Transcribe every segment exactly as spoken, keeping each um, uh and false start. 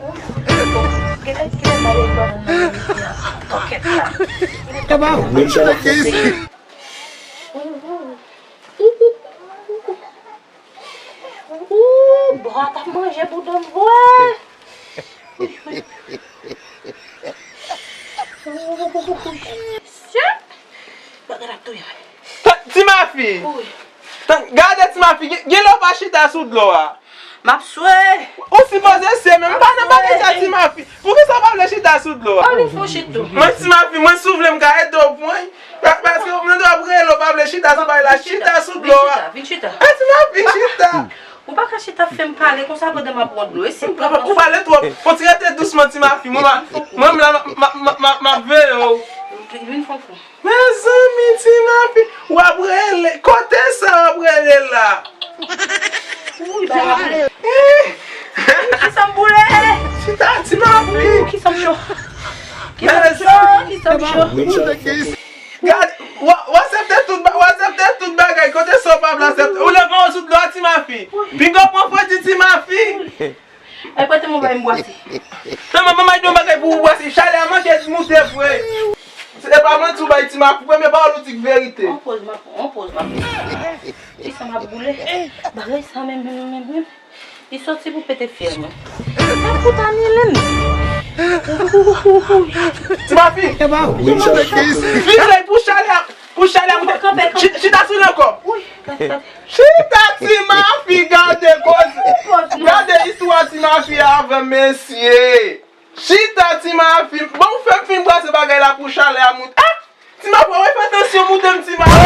Gade, gade, gade, gade, gade, tokèt la. Ooh, bò a t ap manje bouda m vre. Shit! Bagay la ap touye m. Tan, Ti Mafi! Wi. Tan, gade Ti Mafi, gen, gen lè w pa chita sou dlo a. M ap swe. Ou sipoze swe, men m pa nan bagay sa, Ti Mafi. Poukisa w pa vle chita sou dlo a? Mwen, Ti Mafi, mwen, si w vle, m ka ede w pran. Pa-, paske mwen dwe ap rele w, pa vle chita sou bagay la, chita sou dlo a. Vin chita, vin chita. Eh, Ti Mafi, chita. Ou pa ka chita ap fè m pale konsa pandan m ap pran dlo. E si m pran... Ou pale twòp. Fò w ti rete dousman, Ti Mafi. Mwen, mwen, mwen, m la, m, m, m, m, m ap veye w. Vin fè w fou. Mezanmi, Ti Mafi, w ap rele. Kote sa w ap rele la? Wi, ba. Eh. Kisa m boule? Chita, Ti Mafi. Kisa m cho? Kisa m cho? Kisa m cho? Gad, w, w aksepte tout ba-, w aksepte tout bagay. Kote sa w pa vle aksepte? Ou leve w sou dlo a, Ti Mafi. Piga w pran fredi, Ti Mafi. Ay, prete m yon bagay m bwase. Non, manman, m ap di yon bagay pou ou bwase. Chalè a manke moute vre. Se pa manti ou bay Ti Mafi, premye pawòl ou di k verite. On poz, m ap, on poz, m ap. Kisa m ap boule? Bagay sa menm, menm, menm, menm. Li soti pou pete fyèl mwen. Sa fout anile m. Ti Mafi. Vin chita pou chalè a, pou chalè a moute. Chi-, chita sou li ankò. Wi, gade, gade. Chita, Ti Mafi, gade koze. Gade istwa Ti Mafi avè m, mesye. Chita, Ti Mafi. Bon, ou fè m fin brase bagay la pou chalè a moute. Ah! Ti Mafi, ou fè tansyon moute m, Ti Mafi.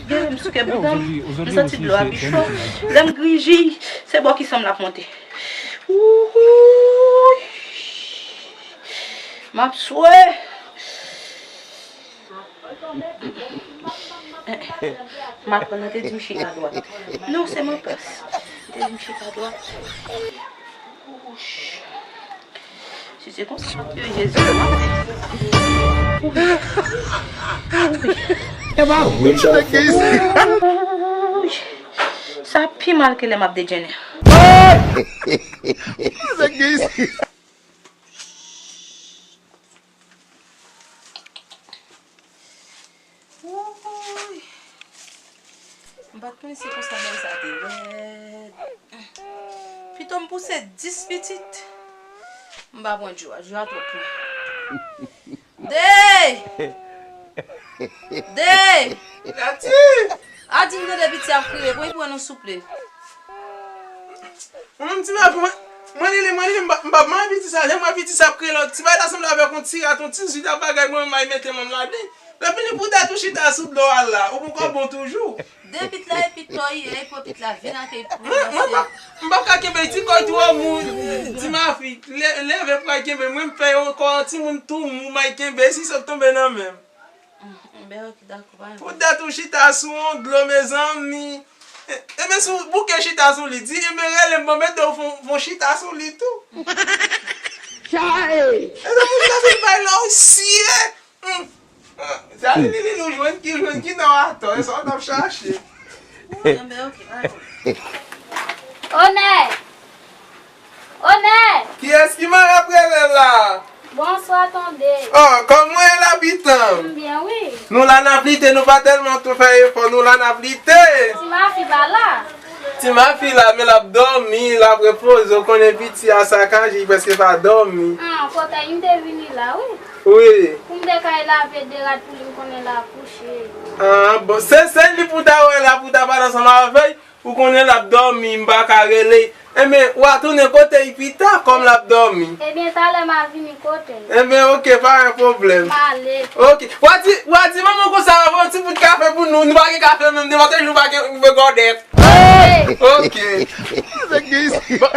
Gade m souke bouda m, m santi dlo a pi cho. Lè m griyen, se bò ki san m l ap monte. Wouy! M ap swe. M aprann, nan te di m chita dwat. Non, se mankas. Te di m chita dwat. Wouch. Si se konsa, yo, Jezi, m ap fè. Wouch. Sa pi mal ke lè m ap dejene. Wouy! M pa t konnen se konsa bagay sa te rèd. Pito m pouse dis pitit. M pa pran djou a, djou a twò plen. Dey! Dey! Gati! A di m tande piti ap kriye, pran, pran non souple. Mwen menm, Ti Mafi, mwen, mwen rele, mwen rele, m pa, m pa, mwen piti sa, lè mwen piti sa ap kriye lòt, ti bagay la sanble avèk yon ti rat, yon ti zwi, ta bagay, mwen menm, ay mete men m ladan. Lè fini pou dat ou chita sou dlo a la, ou poko bon toujou. De pit la epi to ye, epi pit la vin ak epi mwen, mwen pa, m pa ka kenbe ti kòy twò mou, Ti Mafi, lè, leve pral kenbe, mwen m fè yon kò an timoun tou mou, m ay kenbe, si sot tonbe nan men m. Ben, ok, dakò, pa gen pwoblèm. Pou dat ou chita sou yon dlo, mezanmi. E, e, men si w bouke chita sou li, di, e, men rele m, ban m ede w fon, fon chita sou li tou. Chae! E, se pou chita sou li, bay la, w siye. Hmm. Ah, sa li, li, li, li, ou jwenn ki, jwenn ki nan atò, e sa w t ap chache. Ben, ok, pa gen pwoblèm. Onè! Onè! Kiyès ki mare ap rele la? Bonswa, tande. Oh, kòman w ye, labitan? M byen, wi. Nou la n ap lite, nou pa tèlman tou fè efò, nou la n ap lite. Ti Mafi pa la? Ti Mafi la, men l ap dòmi, l ap repoze, w konnen piti a sakaje, li prèske pa dòmi. Ah, kote m te vini la, wi. Wi. Pou m te kay lave de rad pou li, m konnen l ap kouche. Ah, bon, se, se li pou ta wè la, pou ta pale ansanm avè l. Ou konnen l ap dòmi, m pa ka rele. Enben, w a tounen kote l pita, kòm l ap dòmi. Ebyen, talè m a vini kote l. Enben, oke, pa gen pwoblèm. M ale. Oke. W a di, w a di manman konsa, avan yon ti bout kafe pou nou. Nou pa gen kafe menm, devan te nou pa gen, gen gòdèt. Hey! Oke. Bon,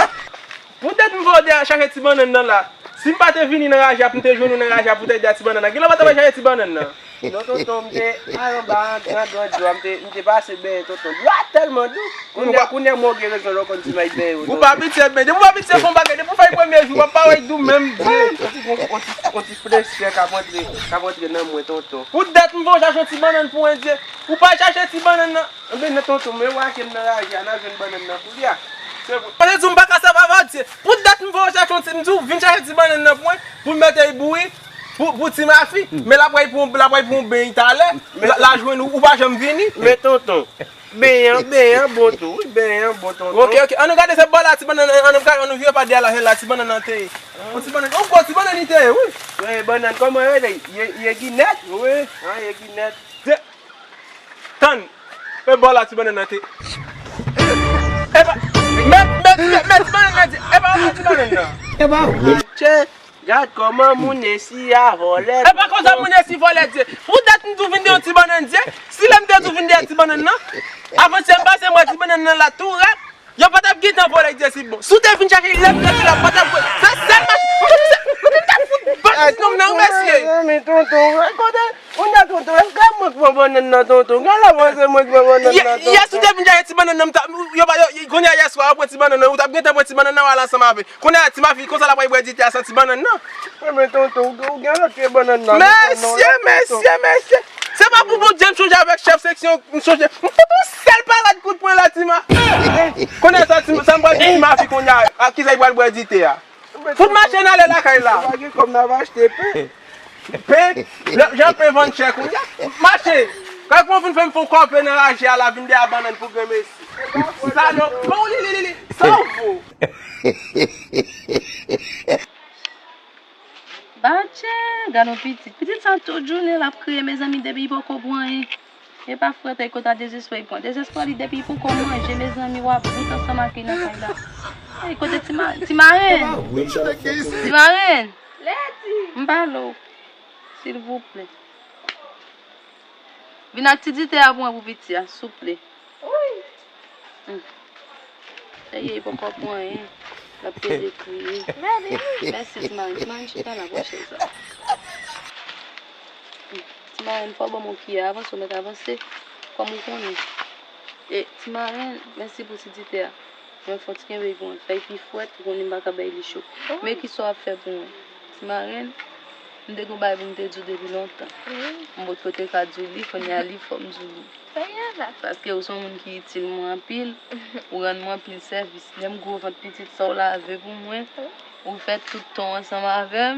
poutèt m voye w dèyè chache ti bannann nan la. Si m pa te vini nan raje a pou m te jwenn ou nan raje a pou w te di a ti bannann nan, genlè w pa t ap al chache ti bannann nan. Non, tonton, m te al anba nan gran dlo a, m te, m te pase benyen, tonton. Dlo a tèlman dou. Kounye a, kounye a, mwen w gen rezon lè w konn ti may benyen yo, tonton. Ou pa abitye benyen. Depi w abitye fè yon bagay, depi w fè premye jou, w ap parèy dou menm vre. On ti, on ti, on ti frechè k ap rantre, k ap rantre nan mwen, tonton. Pou dat m voye w chache yon ti bannann pou Endyen. Ou pa chache ti bannann nan. Enben, nan tonton, men w ake m nan raje a, n a jwenn bannann nan koulye a. Se vre. Mwen te di w m pa ka sèvi avè w, Dye. Pou dat m voye w chache yon ti, m di w vin chache ti bannann nan pou mwen, pou m mete l bouyi, pou, pou ti mafi. Men l ap pral pou, l ap pral pou yon beny talè, l a, l a jwenn ou, ou pa janm vini. Men tonton, benyen an, benyen an bon tou, wi, benyen an bon tonton. Ok, ok, ann nou gade se bò la ti bannann, ann nou gade, ann nou vire pa dèyè la, se la ti bannann nan te ye. Yon ti bannann, yon gwo ti bannann li te ye, wi. Wi, bannann kòman yo rele? Ye, ye ginèt? Wi. An, ye ginèt. Tann! E bò la ti bannann nan te. E pa, men, men, men, men ti bannann nan di, e pa ou pran ti bannann nan. E pa ou. Che, gad kòman moun esi a vòlè. E pa konsa moun esi vòlè, Dye. Pou dat m di w vin de yon ti bannann, Dye. Si lè m te di w vin de ti bannann nan, avantyè m pase m wè ti bannann nan la tou rèd. Yo pa t ap gentan vòlè, Dye si bon. Si w te vin chache lè m te la, pa t ap vòlè. Se sèl mach. Mwen menm, mwen menm, m t ap fout bat ti nonm nan, wi, mesye. Mezanmi, tonton, kote, kounye a, tonton, èske mwen k pran bannann nan, tonton? Genlè mwen se mwen k pran bannann nan, tonton. Yè, yè, si w te vin chache ti bannann nan, m t ap, yo pa, yo, kounye a, yèswa, w ap pran ti bannann nan, ou t ap gentan pran ti bannann nan, w al ansanm avè. Kounye a, ti mafi, konsa l ap pral bwè dite a santi bannann nan. Wi, men tonton, ou, ou gen lòt ke bannann nan. Mesye, mesye, mesye. Se pa pou Bondye m chonje avèk chèf seksyon, m chonje. M fout yon sèl palad kout pwen la, ti ma. Kounye a sa, ti, sa m pral di ti mafi kounye a, a kisa l pral bwè dite a. Fout mache n ale lakay la. Pa gen kòb n ap achte pen. Pen, jan pen vann chè kounye a. Mache. Kòk mwen vin fè m fon kòpe nan raje a la, vin de a bannann pou granmesi. Salòp. Bon, li, li, li, li. Sa w vo? Badje, gad yon pitit. Pitit sa tout jounen l ap kriye, mezanmi, depi li poko pran anyen. E pa frèt, e kote a dezespwa li pran. Dezespwa li depi li poko manje, mezanmi, w ap bout ansanm ak li nan kay la. Ey, kote ti ma-, ti marenn? Ti marenn! M pale w, silvouplè. Vin ak ti dite a pou mwen pou piti a, souple. Wi. Hmm. Ey, ey, poko pran anyen. L ap pede kriye. Mèsi, ti marenn. Ti marenn, chita la, pran chèz la. Hmm. Ti marenn, fò w ban m yon kiyè. Avanse, w mèt avanse. Kòm ou konnen. E, ti marenn, mèsi pou ti dite a. Mwen fò ti kenbe l pou mwen. Fè l pi frèt, ou konnen m pa ka bay li cho. Men kisa w ap fè pou mwen? Ti marenn, m te gen yon bagay pou m te di w depi lontan. M potko te ka di w li, kounye a li fò m di w li. Paske ou se yon moun ki itil mwen anpil, ou rann mwen anpil sèvis. Lè m gwo vant pitit sa w lave pou mwen, ou fè tout tan ansanm avè m.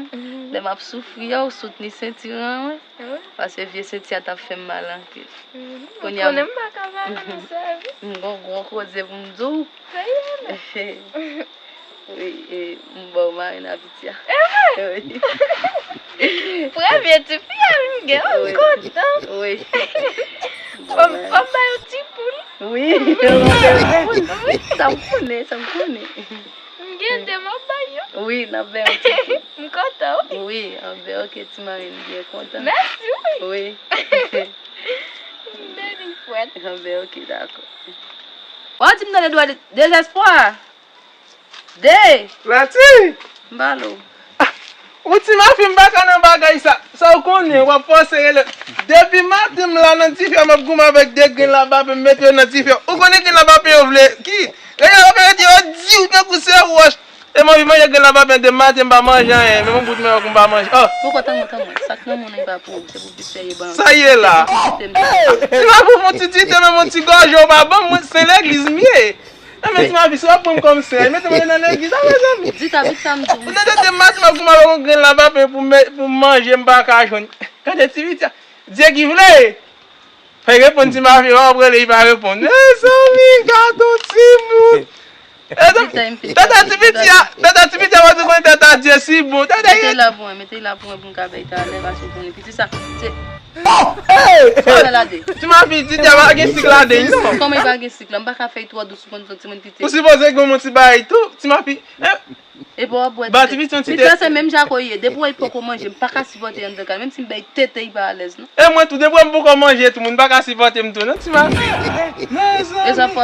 Lè m ap soufri a, ou soutni senti an mwen. Paske vye senti a t ap fè m mal anpil. Kounye a, m konnen m pa ka ba nou sèvis. M gon gwo koze pou m di w. Wi, e, m ba w marenn a piti a. Wi. Premye tifi a m gen, m kontan. Wi. Fò m, fò m ba yo ti poul. Wi. Sa m konnen, sa m konnen. M gen de, m ap ba yo. Wi, n ap ba yo ti poul. M kontan, wi. Wi, anben, ok, ti marenn byen kontan. Mèsi, wi. Wi. M beni frèt. Anben, ok, dakò. Wa di m tande dwa de, dezespwa. De! Lati! M pale w. Ah, ou ti mafi m pa ka nan bagay sa. Sa w konnen, w ap fòse rele. Depi maten m la nan dife a, m ap goumen avèk de grenn labapen, m mete yo nan dife a. Ou konnen grenn labapen yo vle ki? Grenn labapen yo di yo di w tankou se wòch. E m anvi manje grenn labapen de maten, m pa manje anyen. Menm yon bout manyòk m pa manje. Oh! Poko tann mwen, tann mwen. Sa k nan men w nan e pa pou ou, se pou pi serye ban. Sa ye la? Ti mafi, fon ti dite, menm yon ti gòje w pa ban m, mwen se legliz m ye. Enben, ti mafi, si w ap pran m kòm sen, mete mwen nan legliz la, mezanmi. Di ta, di sa m di w. Ou tande de maten m ap goumen avèk yon grenn labapen pou m, pou m manje, m pa ka jwenn. Gade ti piti a. Dye ki vle. Fè reponn ti mafi, w ap rele, li pa reponn. Mezanmi, gad on timoun. Tata ti piti a, tata ti piti a, w ap di konnen tata Dye si bon. Tata. Mete la pou mwen, mete la pou mwen pou m ka bay talè, paske w konnen piti sa, se. Oh! Hey! Sa w fè ladan? Ti mafi, ti dye pa gen sik ladan, non. Kòman li pa gen sik la? M pa ka fè l twò dous, ou konn se yon timoun piti. Ou sipoze gen yon ti bagay tou, ti mafi. Eh, Epi w ap bwè ti tè. Pita se menm jan ak ou ye. Depi w wè li poko manje, m pa ka sipòte anndan kay. Menm si m bay tete, li pa alèz, non. E mwen tou, depi w wè m poko manje tou, moun pa ka sipòte m tou, non, ti ma. Mezanmi.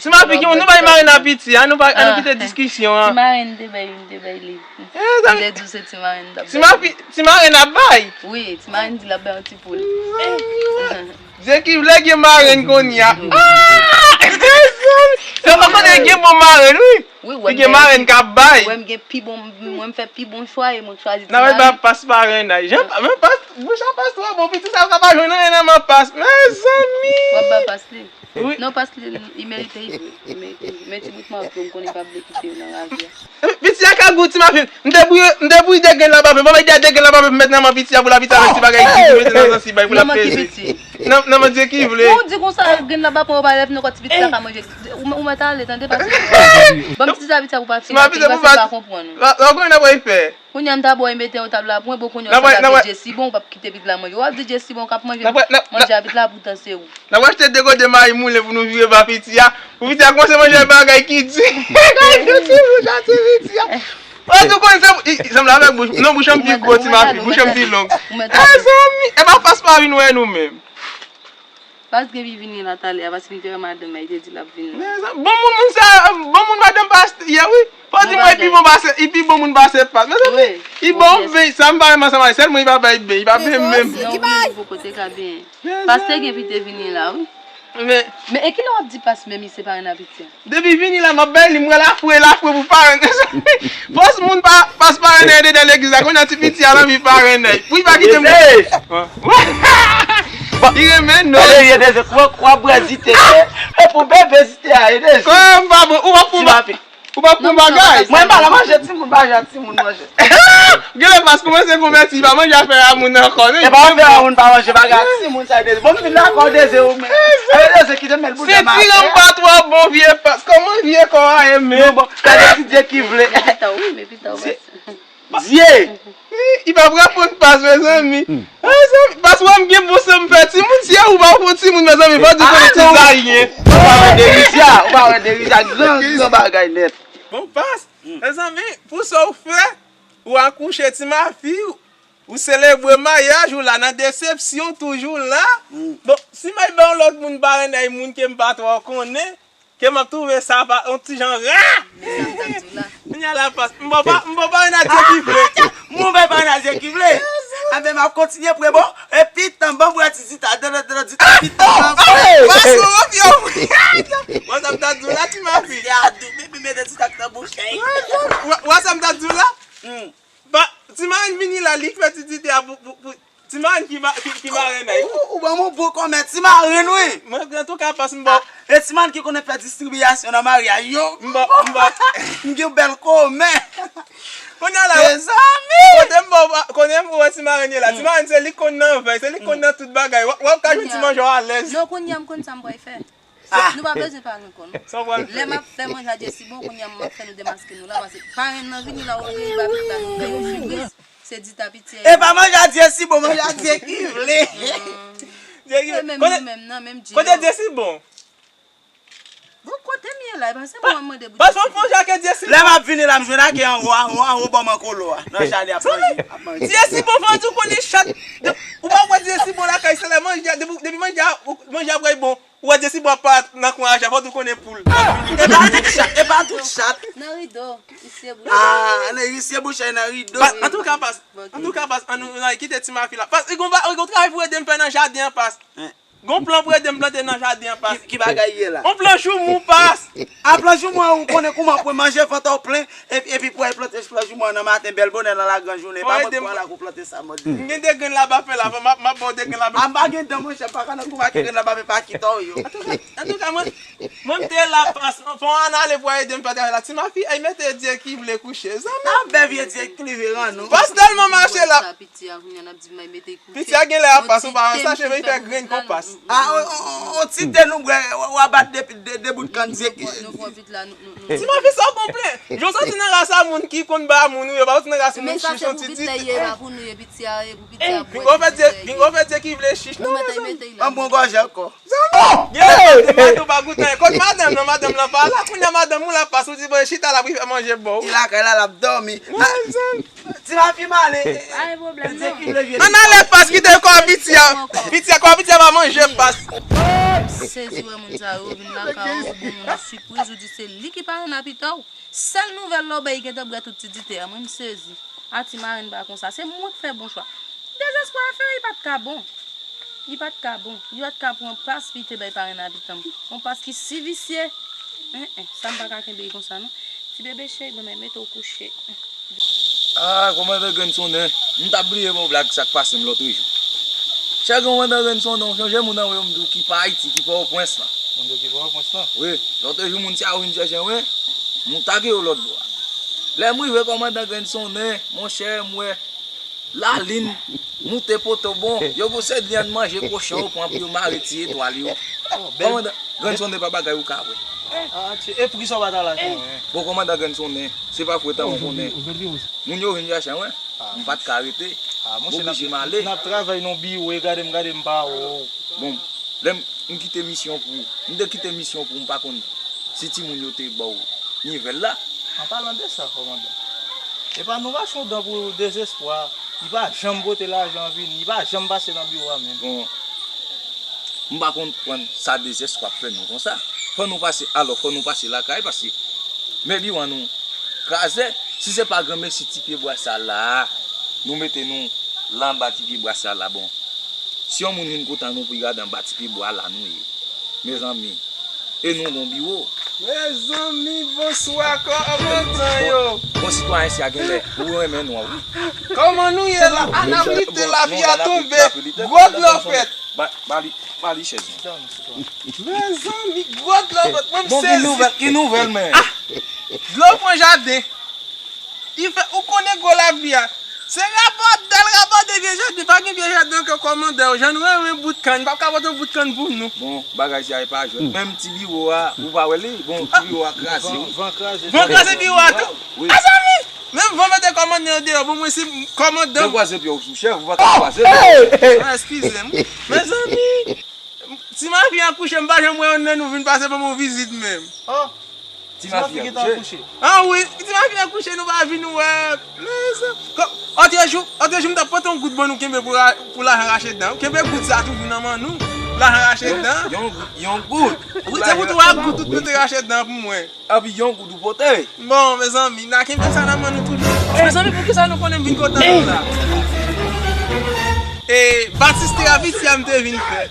Ti ma pikin, nou bay marenn a piti a, nou pa, ann kite diskisyon an. Ti marenn te bay, te bay li. Mezanmi. M te di w se ti marenn t ap bay. Ti ma pi, ti marenn ap bay. Wi, ti marenn di l ap bay yon ti poul. Mezanmi. Dye ki vle gen marenn kounye a. Ah! Mezanmi. Yo pa konnen gen bon marenn, wi. Wi, wè m gen marenn k ap bay. Wè m gen pi bon, mwen m fè pi bon chwa e mwen k chwazi ti marenn. N ap bay Pas parennaj. Jan, men Pas, bouch a Pas twò bon, piti sa yo ka pa jwenn anyen nan men Pas. Mezanmi. W ap bay Pas li. Wi. Non, Pas li, li merite, li vre. Li merite, li vre. Men ti bout mawon m konnen pa vle kite yo nan lavi a. Piti a ka gou ti ma fi. M te bouyi, m te bouyi de grenn labapen. Bon, men de grenn labapen pou m met nan men piti a pou l ap piti a, men ti bagay ki pou mete nan zansi bay pou l ap peze. Nan men ki piti? Nan, nan men Dye ki vle. Ou di konsa, grenn labapen yo pa lève nan kò ti piti a ka manje. Ou, ou mèt ale, tande, pase. Ban m ti sa piti a pou pa fini, pase m pa konprann ou. La, la, ou konnen n ap fè. Kounye a m ta bò e mete yon tab la pou mwen, bon, kounye a w sa ta di Dye si bon, ou p ap kite piti la manje. W ap di Dye si bon, k ap manje, manje a piti la, poutan se ou. N ap achte de kote mayi moulen pou nou vire ba piti a. Pou piti a kòmanse manje bagay ki di. Gade ti bouch a ti piti a. Ou tou konn se, i, i sanble avèk bouch, non, bouch an pi gwo ti ma fi, bouch an pi long. Mezanmi, e pa Pas pa vin wè nou menm. Pas gen pi vini la talè a, paske m te wè madanm nan, li te di l ap vini la. Mezanmi, bon moun, moun sa, bon moun madanm Pas ye, wi. Fò di mwen, li pi bon pase, li pi bon moun pase Pas. Mezanmi, li bon ben, sa m pa renmen ansanm avè l, sèlman li pa bay ben, li pa ben menm. Non, wi, li poko te ka ben. Pas te gen pi te vini la, wi. Men, men e kilè w ap di Pas menm li se parenn a piti a? Depi vini la, m ap bay li, m wè lafre, lafre pou parenn. Fòs moun pa, Pas parennaj dedan legliz la, kounye a ti piti a l anvi parennaj. Pou li pa kite m. Li renmen non. Gade, Edeze, w ap bwè zite, e pou bebe zite a, Edeze. Kòman m pa bon, ou pa pou m. Ou pa pou bagay. Mwen pa nan manje timoun, pa jan timoun manje. Genlè Pas kòmanse konvèti, pa manje afè a moun ankò, non. E pa afè a moun pa manje bagay a timoun sa, Edeze. Bon, m vin la ankò, Edeze, ou menm. Edeze, kite m met l pou dèmen. Sentiran m pa twò bon, vye Pas. Kòman vye kò a ye menm? Non, bon, gade ti Dye ki vle. Men pita w, wi, men pita w, Pas. Dye! Li pa pran poun Pas, mezanmi. Mezanmi, Pas wè m gen bon san m fè timoun, si e ou pa fè timoun, mezanmi, fò di konnen ti zayen. Ou pa wè Derizia, ou pa wè Derizia, gran, gran bagay nèt. Bon, Pas, mezanmi, pou sa w fè, ou akouche ti mafi, ou selebre maryaj, ou la nan desepsyon, toujou la. Bon, si m al ba yon lòt moun parennaj, moun ke m pa twò konnen, ke m ap twouve sa pa, yon ti jan ra. Kounye a la Pas, m ba w pa, m ba w parennaj Dye ki vle. M ba w parennaj Dye ki vle. Anben, m ap kontinye pre bon. Epi, tan ban m wè ti dita, dan, dan, dan, dita, epi tan ban m wè. Pas, ou wè, yo. Wè sa m ta di w la, ti mafi. Ya, dou, bebe, mete dita nan bouch. Wè, wè sa m ta di w la? Ba, ti marenn vini la, li k fè ti dite a pou, pou, pou, ti marenn ki ma-, ki, ki marenn, wi. Ou, ou ban m yon bon kòmè, ti marenn, wi. Mwen, antouka, Pas, m ba w. E ti marenn ki konnen fè distribiyasyon nan maryaj yo. M ba w, m ba w. M gen bèl kòmè. Kounye a la, mezanmi. Kote m ba w, kote m wè ti marenn ye la. Ti marenn, se li k konn nan vèy, se li k konn nan tout bagay. W ap, w ap ka jwenn ti manje w alèz. Non, kounye a m konn sa m pral fè. Nou pa bezwen pa gen kò, non. Lè m ap fè manje a Dye si bon, kounye a m ap fè nou demaske nou la, paske parenn nan vini la, olye li ba pita nou fè yon sipris, se dita piti a. E pa manje a Dye si bon, manje a Dye ki vle. Dye ki vle. Kote, menm, menm, non, menm Dye. Kote Dye si bon? Bon, kote m ye la, e pa se mwen mande pou Dye si bon. Paske m fè yon jake Dye si bon. Lè m ap vini la, m jwenn ake anwo, anwo, anwo bò m an kolo a, nan jaden ap manje, ap manje. Dye si bon, fò di w konnen chat. Ou pa wè Dye si bon lakay, se lè manje a, depi, depi manje a, manje a pral bon. Ou wè Dye si bon ap parèt nan kwen a chat, fò tou konnen poul. E pa tout chat, e pa tout chat. Nan rido, isye bouche. Ah, nan isye bouche, nan rido. Antouka, Pas, antouka, Pas, ann nou, ann kite ti mafi la. Pas, li gon ba-, li gon travay pou ede m fè nan jaden an, Pas. Gon plan pou ede m plante nan jaden an, Pas. Ki, ki bagay ye la? On plan joumou, Pas. A plan joumou an, ou konnen kouman pou manje vant ou plen, epi, epi pou al plante plan joumou an nan maten, bèl bonè nan lagran jounen. Pa mwen pou al la pou plante sa, mòd. M gen de grenn labapen la, m ap, m ap ba w de grenn labapen. A m pa gen dan, monchè, m pa ka nan kouman ki grenn labapen pa kite w yo. Antouka, antouka, mwen, mwen m te la, Pas, fò ann ale pou al ede m fè travay la. Ti mafi, ay mete Dye ki vle kouche, zanmi. A bè vye Dye ki vle rann nou. Pas tèlman mache la. Piti a, kounye a n ap di m ay mete kouche. Piti a genlè ap Pas, ou pa wè sa, cheve li fè grenn kon Pas. A, on ti te nou bwè, w a bat de, de, de bout kann seke. Nou pran vit la, nou, nou, nou. Ti mafi sa w konplen. Jan w soti nan ras a moun ki konn ba moun, ou yo pa soti nan ras moun, chich, sa yon ti tit. Pinga w fè Dye, pinga w fè Dye ki vle chich. Nou mete, mete la. An bon gòj ankò. Zanmi! Gen lè madanm pa goute anyen. Kot madanm nan, madanm lan pa la. Kounye a madanm ou la pas, ou di bon, chita la pou l fè manje ba w. Li lakay la, l ap dòmi. Ti mafi m ale. Pa gen pwoblèm, non. Ann ale pas, kite kò piti a. Piti a, kò piti a pa manje pas. M sezi wè moun sa yo vin lakay ou, bon, moun sipriz, ou di se li ki parenn a pita w. Sèl nouvèl la w bay, li gentan bwè tout ti dite a. Mwen, m sezi. A, ti marenn pa konsa. Se mwen k fè bon chwa. Dezespwa a fè, li pa t ka bon. Li pa t ka bon. Li pa t ka pran pas li te bay parenn a pita m. Yon pas ki si visye. En, en, sa m pa ka kenbe l konsa, non. Ti bebe cheri, bon, mete w kouche. Ah, kòmandan Grenn Sonnen, m t ap bliye ba w blag sa k pase m lòt jou. Chè kòmandan Grenn Sonnen, w chonje moun nan yo m di w ki pa Ayiti, ki Pòtoprens lan. Moun yo ki Pòtoprens lan? Wi, lòt jou moun sa yo vin chèche mwen, m atake yo lòt bò a. Lè m rive kòmandan Grenn Sonnen, monchè, m wè lalin moute poto bon, yo gon sèt vyann manje kochon yo pran pou yo mare ti etwal yo. Kòmandan, Grenn Sonnen pa bagay ou ka wè. Ah, ti, e poukisa w pa t al achte mwen? Bon, kòmandan Grenn Sonnen, se pa fwet an mwen konnen. Moun yo vin chèche mwen, m pa t ka rete. M oblije m ale. N ap travay nan biwo, e gade m, gade m pa wè w. Bon, lè m, m kite misyon pou, m te kite misyon pou m pa konn si timoun yo te ba w nivèl la. An palan de sa, kòmandan, epa nou rache yon dan pou dezespwa. Li pa janm pote lajan vini, li pa janm pase nan biwo a menm. Bon, m pa konprann sa dezespwa ap fè nou konsa. Fò nou pase, alò, fò nou pase lakay, paske men biwo a nou kraze. Si se pa granmesi ti pye bwa sa la, nou mete nou la anba ti pye bwa sa la, bon. Si yon moun vin kontan nou pou y gade anba ti pye bwa la nou ye. Mezanmi, e nou gon biwo. Mezanmi, bonswa, kòmandan yo. Bon, sitwayen, si a gen lè, ou renmen nou an, wi. Kòman nou ye la? A, n ap lite, lavi a tonbe. Gwo dlo fèt. Ba, ba li, ba li chèz. Mezanmi, gwo dlo fèt. Mwen, m sezi. Bon, ki nouvèl, ki nouvèl, men? Ah! Dlo pran jaden. Li fè, ou konnen gwo lapli a. Se rabòdè l rabòdè vye jaden, pa gen vye jaden ankò kòmandan. Jan nou renmen bout kann, pa ka pote yon bout kann pou nou. Bon, bagay sa e pa jwèt. Menm ti biwo a, ou pa wè li? Bon, ti biwo a kraze, wi. Van, van kraze. Van kraze biwo a tou? Wi. Mezanmi! Menm van mete kòmandan yo deyò, bon, mwen si kòmandan. Bon, kwaze pye w sou chèf, ou pa ka kwaze pye w. Ah, eskize m. Mezanmi! Ti mafi an kouche, m pa janm wè yonn nan nou vin pase ban m yon vizit menm. Oh, ti mafi an kouche? Ah wi, ti mafi an kouche, nou pa vin wè. Mezanmi, lòt jou, lòt jou m t ap pote yon goud ban nou kenbe pou, pou lajan rache dan. Kenbe goud sa toujou nan men nou, pou lajan rache dan. Yon, yon goud? Wi, se pou twa goud ou pote rache dan pou mwen. Epi yon goud ou pote. Bon, mezanmi, n a kenbe sa nan men nou toujou. Mezanmi, poukisa nou konnen m vin kontan nou la? E, batiste a piti a m te vin fè.